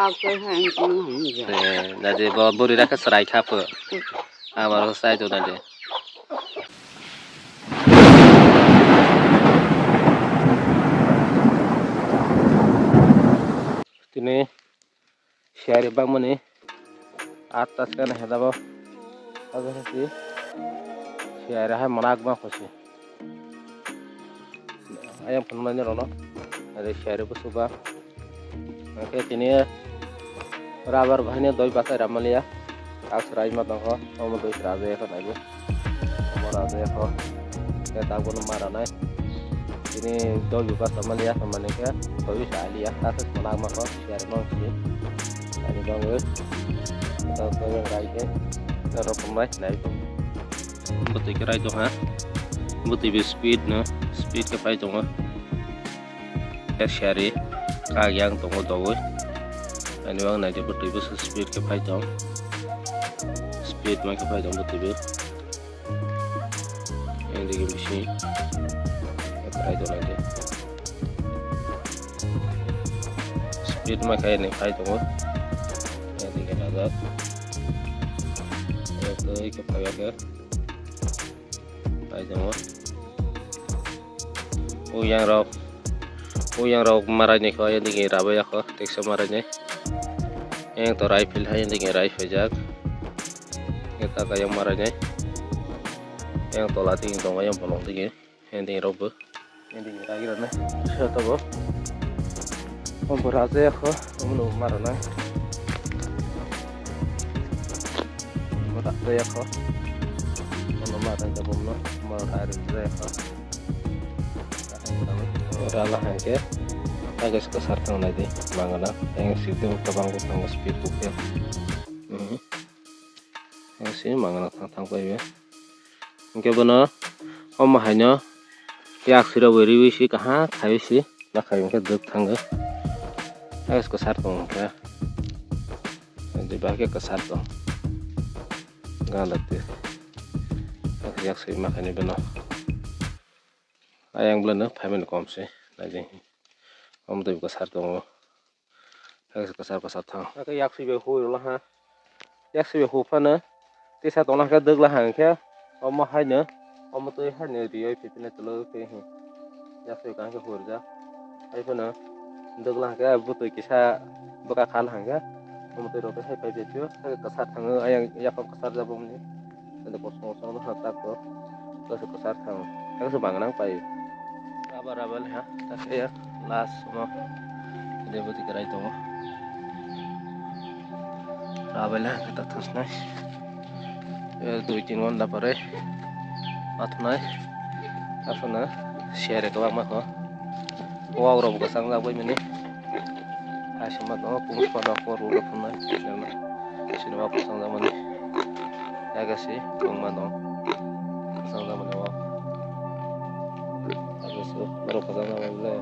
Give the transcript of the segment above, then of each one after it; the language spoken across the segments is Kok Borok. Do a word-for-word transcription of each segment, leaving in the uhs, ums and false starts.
Eh, dadi bo buri rakhe chwrai kha pho. Amaro sai to dadi. Tini siyari bangmani atta sekani heda bo. Abo hai si siyari hai mona agma khosi. Ayang phunuknai ni rokno. Ade siyari busuba. Hwnkhe tini rubber bahai ni doi bachai ramaliya. Kak srai ma tongkho. Omo doi sra je kho naibu. Omo ra je kho. Khe tabuk no ma ranai. Tini doi bachai ramaliya. Mane khe doi sa aliya. Kak srai ma kho. Siyari ma kho. Ani bangwi. Tabuk no rai khe. Rok phunuknai naibu. Bwtwi khe rai tongkha. Bwtwi bo speed no, speed khe phai tongo. Khe siyari kak yang tongo doui. Ani bang naidi bwtwi bo speed khe phai tong. Speed ma khe phai tong bwtwi bo. Yang digi bisi. Rai tong naidi. Speed ma khe ni phai tongo. Yang digi najak. Yang twi khe phai ya khe. Pai tongo. O yang rok, o yang rok marai ni kho, yang digi rabai ya kho, teksa marai ni. Yang to rai phil hai, yang digi rai phaijak. Yang ta kayang marai ni. Yang tola digi tongo, yang bolong digi. Yang digi rok bo. Yang digi rai rana. Sa to bo. Omo raja ya kho, omo no mara na. Omo raja ya kho. Omo mara na jabo no, omo raja ya kho. Rala hangke, agis kasar tang nai di, mangana. Yang situ kabang tang speed buke. Mhm. Yang si mangana tang tang pai be. Hingke bono omo haino yak sirok bai riwi si kaham khaiwi si ma khai hingke dwk thango. Yak kwchar tong hingke. Adi bahai khe kwchar tong. Gana twi. Yak swi ma khaini bono. Ayang bwlano phaimani kom se. Naidi. Omo twi kwchar tongo. Hai kwchar kwchar thang. Hakhe yaksui bai hui rwla ha. Yaksui bai hu phano tisa tongna khe dwgla ha hwnkhe omo haino omo twi haino riwi phipino tolo khe hi. Yaksui kaham khe hui rwjak. Hai phano dwgla hwnkhe bwtwi kisa bwkha kha la hwnkhe omo twi rok hai pai phio. Hai kwchar thango ayang yaphang kwchar jabomni. Tei kosong kosong no ha tak o. Kaisa kwchar thang. Kaisa bang nang pai. Rubber rubber ha. Tak ya. Last mo. Debo ti kerai tongo. Rubber ha tak thas nai. Eh, dui tin ghonta pore. Mathunai. Asana. Share ko ma ko. Wak rok bo kwchang jak bai mani. Hai se ma tongo, pung sima rok bo rw rw thumnai. Sinima kwchang jak mani. Yaga se kwbangma tongo. Kwchang jak mani wak. Yaga se norok kwchang jak mani le.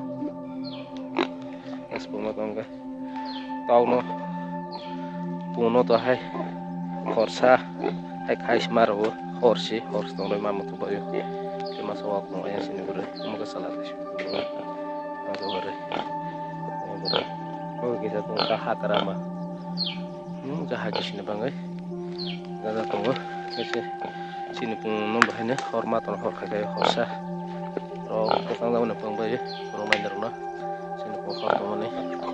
Yaga se kwbangma tongo khe. Tokno puno to hai khorsa hai khai sima rwo, horsi horsi tong rwi ma muthung bai. Tei masa wak tong ayang sini bwrwi mokhe sala tei sini. Abo hore. Abo hore. O kisa tong ka hakra ma. Hmm, ka hakisini bangwi. Gana tongo. Sini pung no bahai no hor ma tono hor khai khai horsa. Rok kwchang jak mani pung bai rok nai rok no. Sini pung hor tong mani.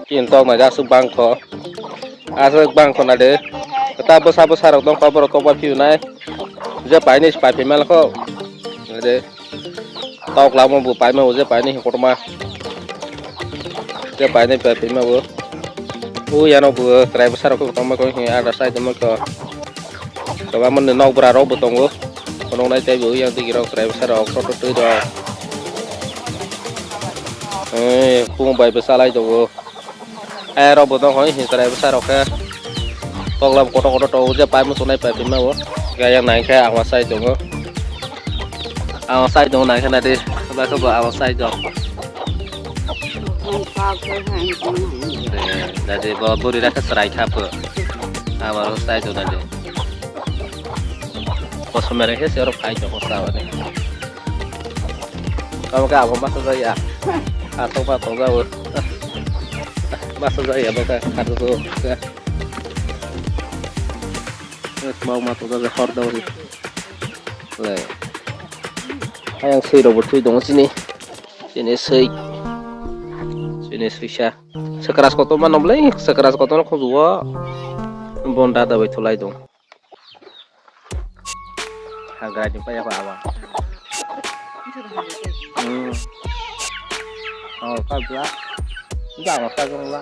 Tin tok nai aswk bangkho. Aswk bangkho nai de. Kwtal bwsa bwsa rok tong kho borok kokbar phiu nai. Je painwi se pai phi mal kho. Nai de. Tok lama bo paima bo je painwi kotorma. Je painwi pai phi ma bo. O yano bo trai bwsa rok tong ma kho hi ada sai tong ma kho. Kwbangma ni nok bwra rok bo tongo. Khonok nai tei bo yang digi rok chwrai bwsa rok, toto twi rok. Eh, khum bai bwsa lai tongo. Eh, rok bo tong hoi hin chwrai bwsa rok khe. Tokla bo kotor kotor tongo, je pai muchung nai pai phi ma bo. Khe yang nai khe ang sai tongo. Ang sai tongo nai khe nai di. Bai khe bo ang sai tong. Dadi bo buri rakhe chwrai kha pho. Abo sai tongo dadi. Kosom mere khe se oro phai tongo sa bani. Tamo khe abo masa jaya. Asok ma tongjao. Masa jaya baka kharjo ka. Mau ma to hor da wari. Le. Ayang sei robo thui dong sini. Sini sei. Sini sisa. Sekras kotor ma nomlai, sekras kotor khunjuo. Bonda da bai thulai dong. Hagra ni paya ko awa. Hmm. Oh, ka bla. Ba ma ka jong la.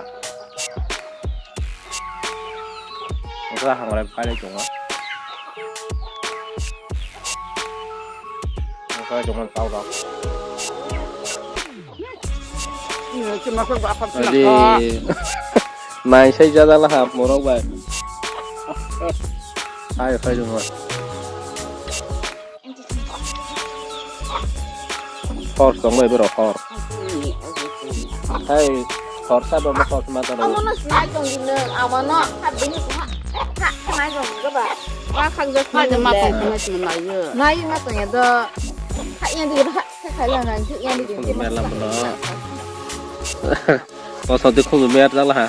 Ora hangrai pale jong la. Ka jong la tau da. Adi. Nai sai jada la ha morok bai. Hai, hai, dong. Hor tong bai bro, hor. Hai, hor sa ba hor ma ta. Amo no sinai tong di no, amo no, ha bini ko ha, ha, ha, sinai tong di ba. Wa khang ja sinai tong ma tong ma sinai ma yo. Mai ma tong ya do. Ha, yang di ha. Khumbu mer lam bono. O sadi khumbu mer jala ha.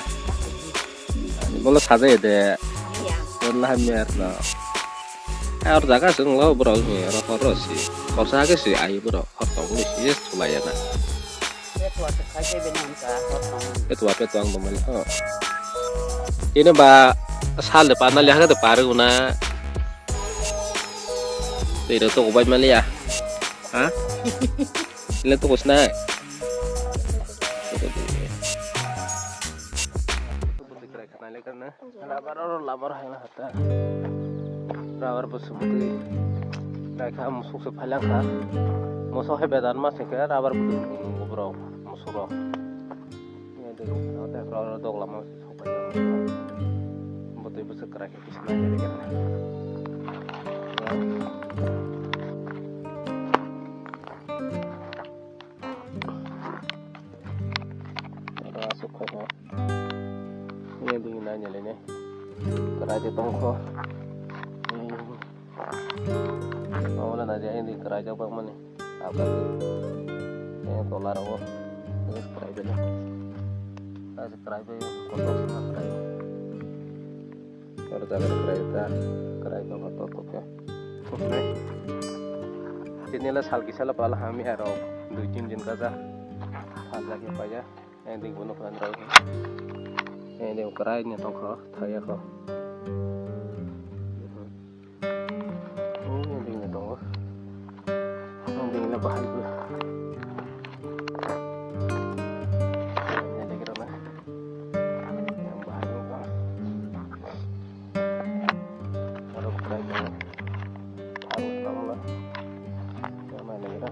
Bolo saja ya de. Iya. Bolo ha mer no. Ar jaga sing lo bro ni ro ro si. Korsa ke si ayu bro. Hor tong ni si yes tulai ya na. Petua petua petua ang bomo. Ini ba sal de panal ya de paru na. Tiro to bai mali ya. Ha? Ile to kusna. Rubber oro rubber hai na hata. Rubber bo subutwi. Raikha musuk se phailangkha. Musuk hai bedan ma singkhe rubber bo borok musuk rok. Ini dulu, nanti rubber dok lama. Botwi bwswk kwrak khe kisa nai nai khe. Oro aswk khaikha. Ini ding nai nai le ne. Kwrak khe tongkho. Ini. Omo le nai dia ini kwrak jak bang mani. Abo ni tola rogo. Ini kwrak bela. Aswk kwrak bai kotor kwrak. Oro jaga kwrai ta, kwrai no kotor tokhe. Tini le sal kisa le pala hamya rok dui tin din kaja. Thal jagwi paya. Ending bono khan rok. Ending kwrai ni tongkho, thaya kho. Oh, ending ni tongo. Ending ni bahai bu. Ending ni rona. Yang bahaya, Pak. Aro kwrai tongo. Aro tongo. Yang mana kira?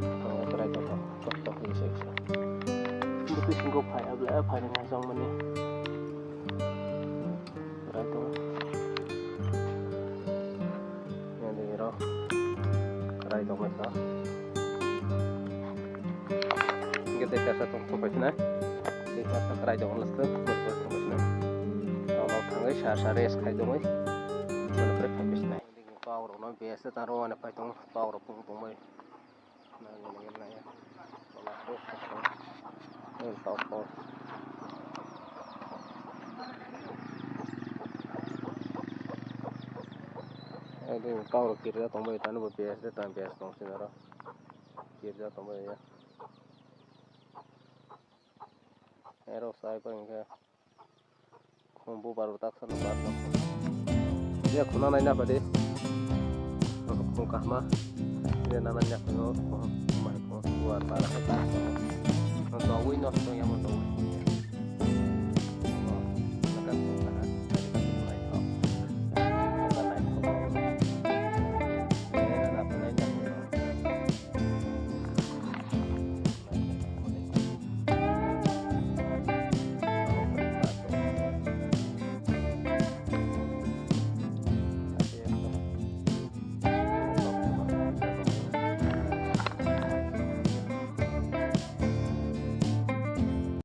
Tongo kwrai tongo. Tok tok bisa bisa. Butuh singkop phai abla phai nang jong mani. Kwrai tongo. Yang degero. Kwrai tongo. Hingke tei kaisa tong thok bai sinai. Tei kaisa kwrai tong lwk thok bai sinai. Tamo thangwi sa sa rest khai tongwi. Mane kwrwi thok bai sinai. Tei kok rok no bese ta rw ani pai tong kok rok pung tong bai. Nai nai nai. Tola kok kok. Nai kok kok. Nai tei kok rok kirja tong bai tani bo bese ta bese tong sinaro. Kirja tong bai ya. Ero sai pa hingke khum bubar bo tak sano bar no. Ya khuna nai na padi. Khum kahma. Ya nana nya khum mai khum bubar bar hai ta. No wi no to ya mo no.